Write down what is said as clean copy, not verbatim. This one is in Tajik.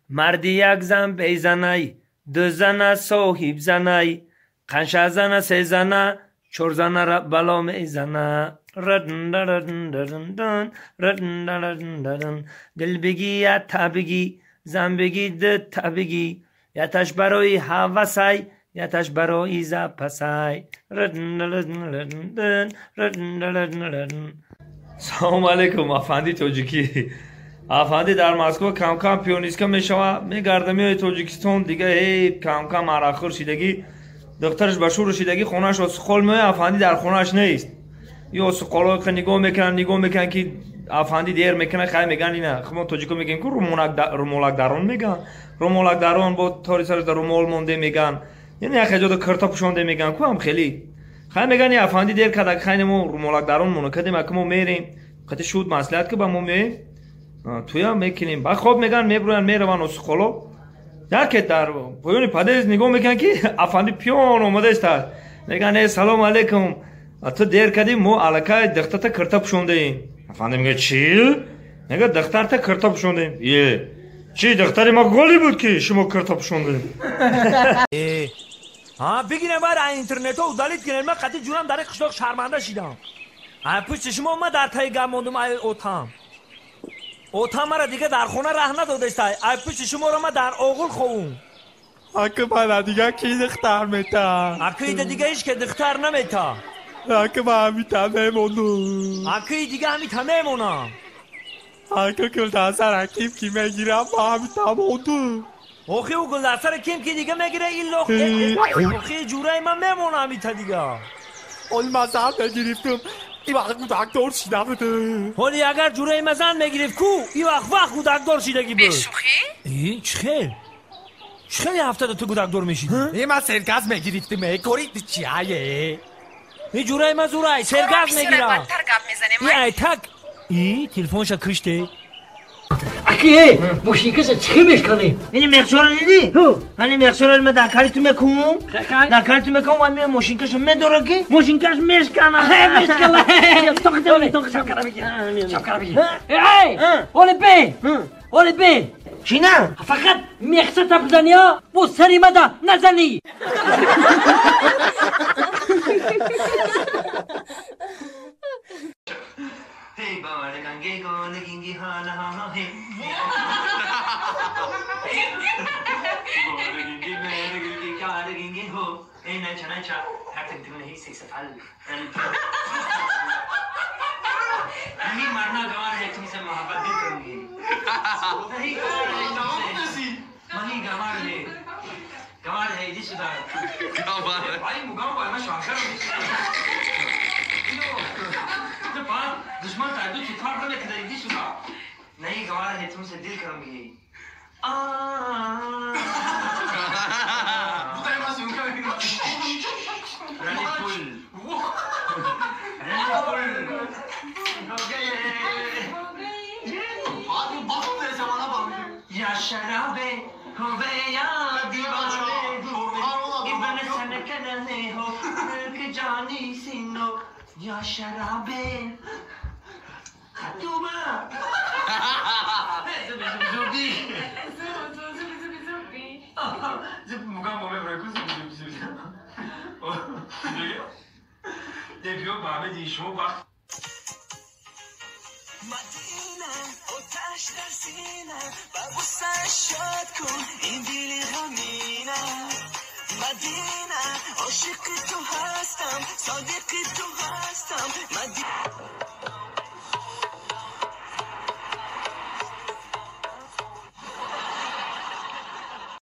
Марди як зан безанай, ду зана соҳиб занай, қанша зана се зана, чор зана бало мезана. Дил бигӣ я та бигӣ, зан бигӣ ду та бигӣ, яташ барои ҳавасай, яташ барои запасай. Салом алейкум, афанди тоҷикӣ. Афанди дар Москва кам-кам пионистка мешава, мегарда меои Тоҷикистон, дига эй кам-кам арақхӯр шидагӣ, духтараш ба шуру шидагӣ, хонааш осиқол меоя, афанди дар хонааш нест. Ё осиқолҳо нигоҳ мекунанд, нигоҳ мекунанд ки афанди дер мекунад, хай меган ина. Мо тоҷико мегӯем ку румолакдарон меган. Румолакдарон бо тори сараш дар румол монде меган. Яъне як ҷода кирта пӯшонде меган ку ҳам хеле. Хай меган и афанди дер када, хай мо румолакдарон моно кадем, ака мо мерем. Қати шуд маслиҳат ки ба мо меоем. Туя мекунем. Ба хоб меган меброянд, мераванд осиқоло. Яке дар поёни подъезд нигоҳ мекунанд ки афанди пиён омадааст. Меган э салом алейкум. Ту дер кардӣ, мо аллакай духтарта кирта пӯшондаем. Афанди мегӯяд чӣ? Мегӯяд духтарта кирта пӯшондаем. Е чӣ, духтари ма голи буд ки шумо кирта пӯшондаем? Ҳа, бигирем бар интернето удалить кунем, ман қати ҷурам дар қишлоқ шарманда шидам. Ай пушти шумо ма дар таи гап мондум, ай отам. Отам мара дига дар хона раҳ надодаст, ай пушти шуморо ма дар оғул ховум. Ака мана дига ки духтар мета? Ака ида дига ҳеч ки духтар намета. Ака ма ҳамита мемонам. Ака дига ҳамита мемонам. Ака гулдасара ким ки мегирам, ма ҳамита мондум. Охи ӯ гулдасара ким ки дига мегира, илло охи ҷураи ман мемонам ҳамита дига. Оли ман зан мегирифтам, и вақт гудакдор шида будам. Ҳоли агар ҷураи ман зан мегирифт ку, и вақт вақт гудакдор шидагӣ буд. Бешӯхӣ? И чӣ хел? Чӣ хел ҳафтада ту гудакдор мешидӣ? Э, ман сергаз мегирифтам, э, кори чияе? И ҷураи ман зурай, сергаз мегира. Бадтар гап мезанем. И ай так. И телефонша киште. Аки, эй, мошинкаша чӣ мешканем? Ини мехшора дидӣ? Ани мехшора ма дар кали ту мекунам. Дар кали ту мекунам, ва мошинкаша медора ки? Мошинкаш мешкана. Мешкана. Тоқи, тоқи, шапкара бигир. Эй, оли бе. Оли бе. Чӣ на? Фақат мехша тапзани, бо сари мада назанӣ. नहीं मरना गवार है तुमसे मोहब्बत भी करूंगी। नहीं गवार है तुमसे, नहीं गवार है, गवार है जी सुधार। भाई मुगाम भाई मैं शौक करूँ। तो पास दुश्मन था तो चुथार में खरीदी सुधार। नहीं गवार है तुमसे दिल करूंगी। आ रानीपुल रानीपुल या शराबे हो गए या दीवाने हो इब्न सनकने हो मिल्क जानी सिनो या शराबे खतुमा जुबी जुबी जुबी मुगाम मोमे ब्रेकु जुबी जुबी जुबी مدینه آتش در سینه ببوسه شاد کن این دل غمینه. مدینه عاشق تو هستم صادق تو